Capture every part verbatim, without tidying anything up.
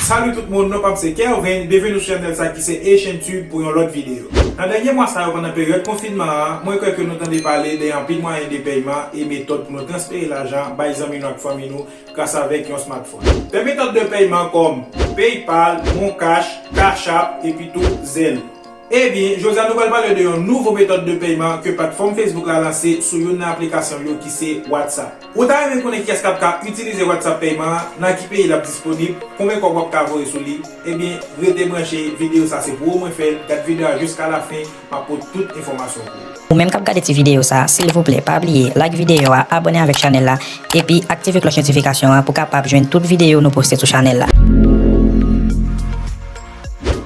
Salut tout moun, non pa m se Kervin, byenveni sou chanèl sa ki se Haitian Tube pou yon lòt videyo. Nan dènye mwa sa yo pandan peryòd konfinman an, mwen kwè ke nou tande pale de anpil mwayen de pèyman e metòd pou nou transfere lajan bay zanmi nou ak fanmi nou gras avèk yon smartphone. De metòd de pèyman kòm PayPal, MonCash, Cash App epi tou Zelle. Ebyen, jodi a nou pral pale de yon nouvo metòd de pèyman ke platfòm Facebook la lanse sou youn nan aplikasyon l yo ki se WhatsApp. Ou ta renmen konnen kiyès k ap ka itilize WhatsApp pèyman an, nan ki peyi l ap disponib, konbyen kòb w ap ka voye sou li? Ebyen, rete branche, videyo sa se pou ou mwen fè l, gad videyo a jiska lafen, m ap pote tout enfòmasyon pou ou. Ou menm k ap gade ti videyo sa, silvouplè pa bliye like videyo a, abòne avèk chanèl la, epi aktive klòch notifikasyon an pou w kapab jwenn tout videyo nou poste sou chanèl la.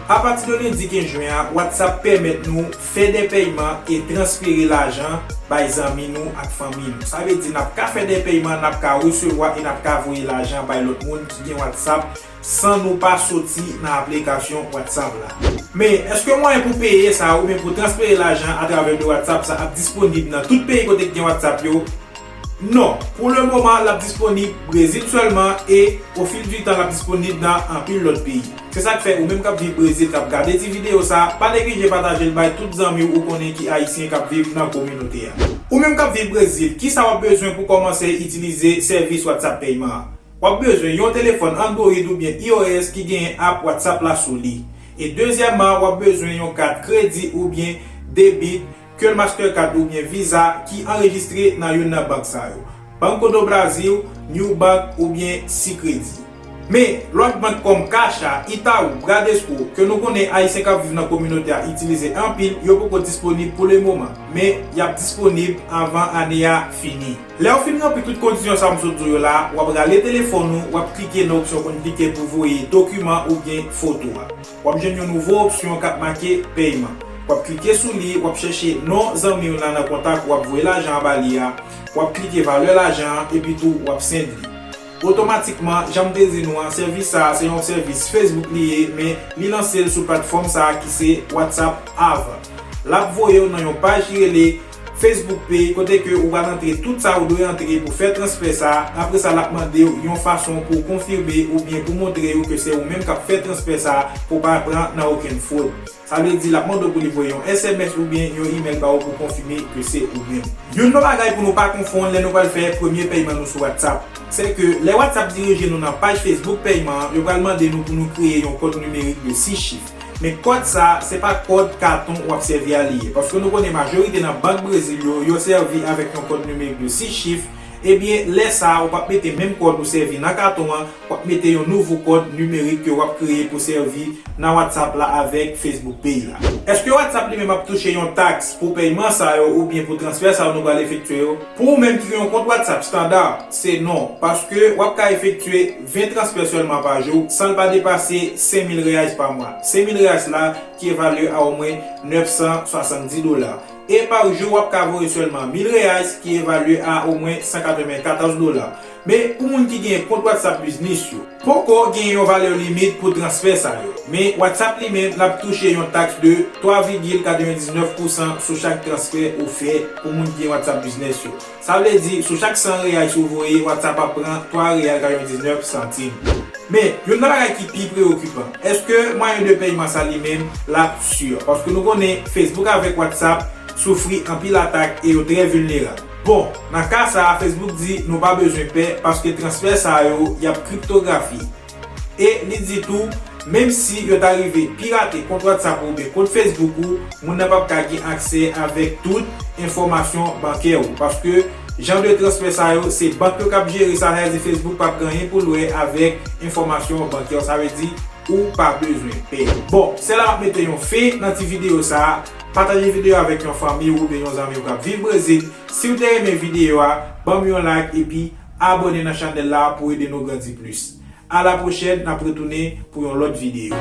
Apati de lendi kenz jen an, WhatsApp pèmèt nou fè de pèyman e transfere lajan bay zanmi nou ak fanmi nou. Sa vle di n ap ka fè de pèyman, n ap ka resevwa e n ap ka voye lajan bay lòt moun ki gen WhatsApp san nou pa soti nan aplikasyon WhatsApp la. Men, èske mwayen pou peye sa oubyen pou transfere lajan atravè de WhatsApp sa ap disponib nan tout peyi kote ki gen WhatsApp yo? Non, pou le moman l ap disponib Brezil sèlman e o fil di tan l ap disponib nan anpil lòt peyi. Se sa k fè ou menm k ap viv Brezil k ap gade ti videyo sa, pa neglije pataje l bay tout zanmi w ou konnen ki ayisyen k ap viv nan kominote a. Ou menm k ap viv Brezil, kisa w ap bezwen pou kòmanse itilize sèvis WhatsApp pèyman an? W ap bezwen yon telefòn Android oubyen iOS ki genyen app WhatsApp la sou li. E dezyèmman, w ap bezwen yon kat kredi oubyen debit, ke Mastercard oubyen Visa ki anrejistre nan youn nan bank sa yo, Banco do Brasil, Nubank oubyen Sicredi. Men, lòt bank kòm Caixa, Itaú, Bradesco, ke nou konnen ayisyen k ap viv nan kominote a itilize anpil, yo poko disponib pou le moman, men y ap disponib anvan ane a fini. Lè w fin ranpli tout kondisyon sa m sot di w yo la, w ap rale telefòn ou, w ap klike nan opsyon w konn klike pou voye dokiman oubyen foto a. W ap jwenn yon nouvo opsyon k ap make pèyman. W ap klike sou li, w ap chèche non zanmi w la nan kontak ou w ap voye lajan an ba li a, w ap klike valè lajan an, epi tou w ap send li. Otomatikman, jan m te di nou an, sèvis sa a se yon sèvis Facebook li ye, men li lanse l sou platfòm sa a ki se WhatsApp avan. L ap voye w nan yon paj ki rele Facebook Pay, kote ke ou pral antre tout sa ou dwe antre pou fè transfè sa a. Apre sa, l ap mande w yon fason pou w konfime oubyen pou montre yo ke se ou menm k ap fè transfè sa a, pou w pa pran nan okenn fwod. Sa vle di, l ap mande w pou li voye yon S M S oubyen yon imèl ba ou pou konfime ke se ou menm. Youn nan bagay pou nou pa konfonn lè nou pral fè premye pèyman nou sou WhatsApp, se ke lè WhatsApp dirije nou nan paj Facebook pèyman an, yo pral mande nou pou nou kreye yon kòd nimerik de sis chif. Men kòd sa, se pa kòd katon w ap sèvi a li ye. Paske nou konnen majorite nan bank Brezil yo, yo sèvi avèk yon kòd nimerik de sis chif. Ebyen, lè sa a, ou p ap mete menm kòd ou sèvi nan katon an, w ap mete yon nouvo kòd nimerik ke w ap kreye pou sèvi nan WhatsApp la avèk Facebook Pay la. Èske WhatsApp li menm ap touche yon taks pou pèyman sa yo oubyen pou transfè sa yo nou pral efektye yo? Pou ou menm ki gen yon kont WhatsApp estanda, se non, paske w ap ka efektye ven transfè sèlman pa jou, san l pa depase senk mil reais pa mwa. Senk mil reais la ki evalye a omwen nèf san swasanndis dola. E pa jou, w ap ka voye sèlman mil reais ki evalye a omwen san katrevenkatòz dola. Men, pou moun ki gen kont WhatsApp Business yo, poko gen yon valè limit pou transfè sa yo. Men, WhatsApp li menm, l ap touche yon taks de twa vigil katrevendiznèf pousan sou chak transfè ou fè pou moun ki gen WhatsApp Business yo. Sa vle di, sou chak san reais ou voye, WhatsApp ap pran twa real katrevendiznèf santim. Men, youn nan bagay ki pi preokipan, èske mwayen de pèyman sa li menm l ap si? Paske nou konnen Facebook avèk WhatsApp soufri anpil atak e yo trè vilnerab. Bon, nan ka sa a, Facebook di nou pa bezwen pè paske transfè sa yo, y ap kriptografi. E li di tou, menm si yo ta rive pirate kont WhatsApp ou oubyen kont Facebook ou, moun nan p ap ka gen aksè avèk tout enfòmasyon bankè ou. Paske jan de transfè sa yo, se bank yo k ap jere sa, sa vle di Facebook p ap gen anyen pou l wè avèk enfòmasyon bankè ou. Sa vle di, ou pa bezwen pè. Bon, se la m ap mete yon fen nan ti videyo sa a. Pataje videyo a avèk yon fanmi w oubyen yon zanmi w k ap viv Brezil. Si w te renmen videyo a, ban m yon like epi abòne nan chanèl la pou ede nou grandi plis. A la pwochèn, n ap retounen pou yon lòt videyo.